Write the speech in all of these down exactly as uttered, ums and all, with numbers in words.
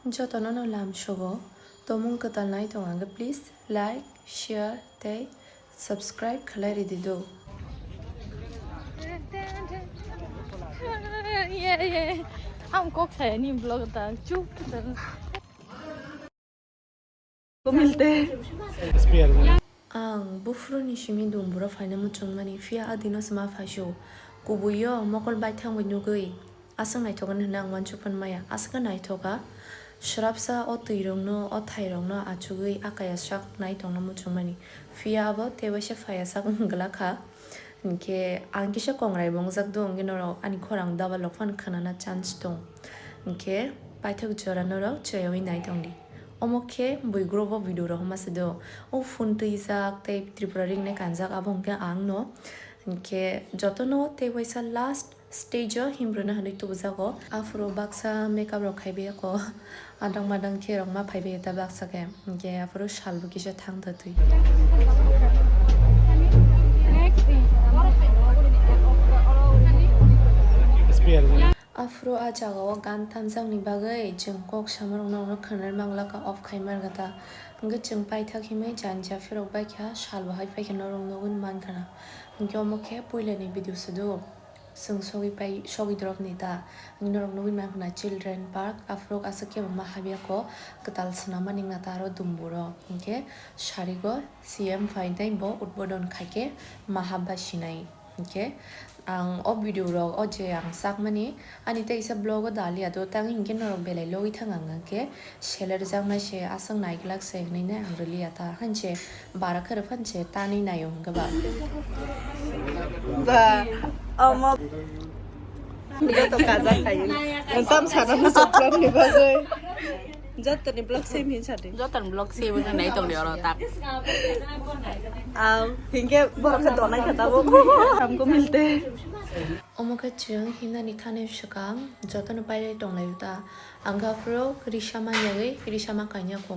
Jotono no lam sogo, tomung kwtal nai tong ang khe please like, share tei subscribe khlai ridi do. Ang kok saya ni vlog ta chup. Ang buphuruni simi dumbura phaina muchungmani, phiya a dino se ma phaisio. Kubuio mokol baithang bai nugwi aswk naithokgani hwnwi ang uansuk phan maya. Aswk khe naithokha, srapsa o twirokno, o thairokno achugwi a kaya sak nai tongna muchungmani. Phiya abo tei waisa phaiya sak wng glak kha. Hinkhe ang kisa kongrai bo wngjak do, hinkhe norok ani khorang double rok phano khwnana chance tong. Hinkhe paithak jora norok choyaui nai tongdi. Omo khe buigrobo video rohorma se do. O phone twijak tei Tripura ring nai kanjak abo hwnkhe ang no. Hinkhe jotono tei waisa last stage o himrwna hwnwi tubujago. Aphuru baksa makeup rok khaibai ako. Adang madang khe rok ma phaibai ta baksa khe. Hinkhe aphuru salbo kisa thang twtwi. Aphuru a jagao gan tamjakni bagwi chwng kok samarokno khwnwi manglakha off khai markha ta. Hwnkhe chwng paithak himwi jani japherok baikha, salbo hai paikha norok nugwi mankhana. Hwnkhe omo khe puilani video se do. Chwng sogwi pai, sogwi dorop ni ta. Hwnkhe norok nugwi mankhana children park, aphuru aswk khe bo ma habya kok kwtal swnamani wngna ta aro dumburo. Hwnkhe sarigo C M phainai bo udbodon khaikhe ma hapba sinai. Hinkhe ang o video rok o je ang sakmani ani teisa vlog o daliya do tang hinkhe norok belai logwi thang ang hinkhe seler jaknai se aswk naiglak se hinwi nai ang rwliya ta hinse bara khe rw phan se tanwi naio hinkhe ba. Ba, omo joto kajak khayo. Tam sana muchuk vlog ni bagwi. Jotoni vlog same hin sadi. Jotoni vlog same hin nai tongdi oro tak. Aw, hinkhe borok khe donai khe tabuk. Hamko milte. Omo khe chwng himnani thani swkang jotono pailai tonglai ta. Ang khe aphuru risa manyagwi risa ma kanya kho.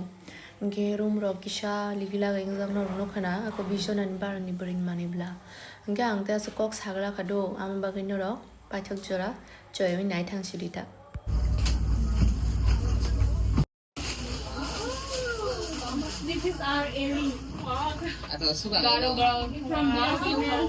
Hinkhe room rok kisa ligi lagai wngjak norok nukha na ako bish jonani barani bwrwi manwi bla. Hinkhe ang tei aswk kok saglakha do, amo bagwi norok paithak jora choyaui nai thang sidi ta. This is our Ellie. Garo garo from Masimel.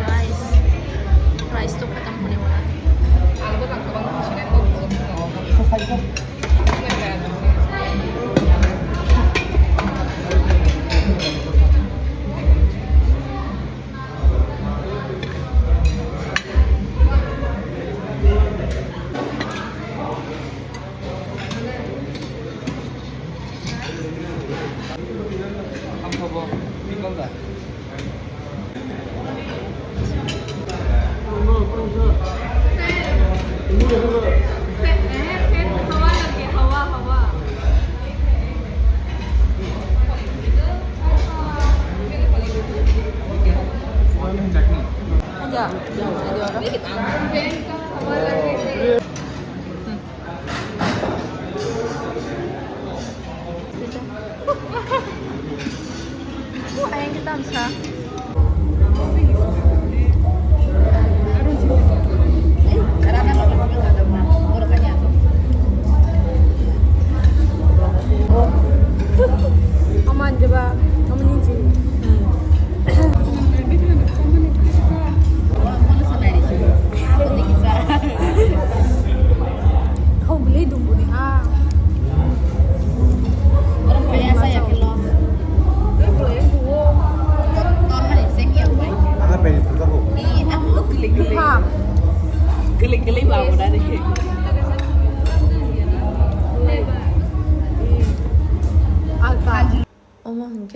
Rice. Rice to khatam hone wala. Aman jeba, aman niji. Kau beli dumbu ni ha. Orang kaya saya kilo. Orang kaya duo. Kau hari saya kiam bai. Apa itu?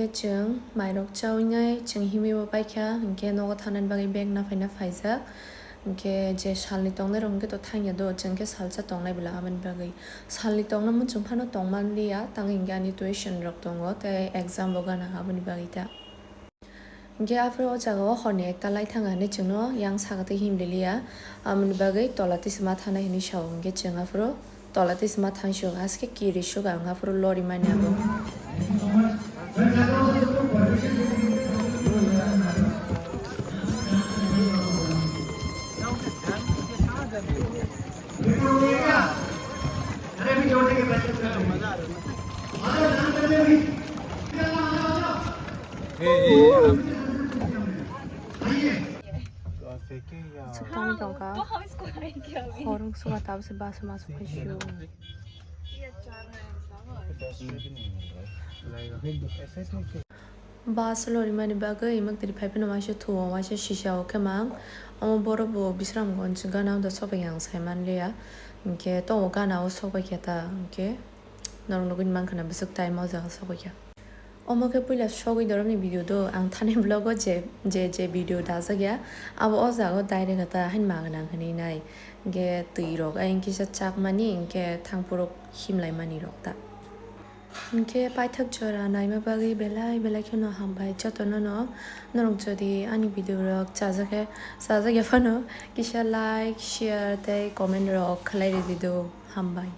Chwng mairok chawi nai chwng himwi bo paikha, hinkhe nogo thanani bagwi bag naphai naphai jak. Hinkhe je salni tongnai rok hinkhe to thangya do, chwng khe salsa tongnai bwla aboni bagwi. Salni tongna muchung phano tongmanliya, tang hinkhe ani tuition rok tongo tei exam bo gana aboni bagwi ta. Hinkhe aphuru o jaga o horni ekta lai thanga hinwi chwngno yang saka twi himliliya, aboni bagwi tola twi se ma thanai hinwi sao. Hinkhe chwng aphuru tola twi se ma thangsio, aske kiri suka wng aphuru lori mani abo. Tong tongkha. Horong suka tabse bus mas phaisio. Bus lorimani bagwi imwk twi phaiphano waisa thuo, waisa sisao khe mang. Omo borok bo Bisramganj gana o da sokbai ang saimanliya. Hinkhe tongo gana o sokbai khe ta hinkhe norok nugwi mankha na bwswk time o jaga sokbai kha. Omo khe puila sogwi doromni video do, ang thani vlog o je, je, je video dajak ya, abo o jaga o direct ta hain ma gwnang hinwi nai. Hinkhe twi rok, ayang kisa chakmani, hinkhe thangphuru himlai mani rok ta. Hinkhe paithak jora naima bagwi belai belai kheno hambai jotono no. Norok jodi ani video rok chajak khe, chajak ya phano kisa like, share tei comment rok khlai ridi do. Hambai.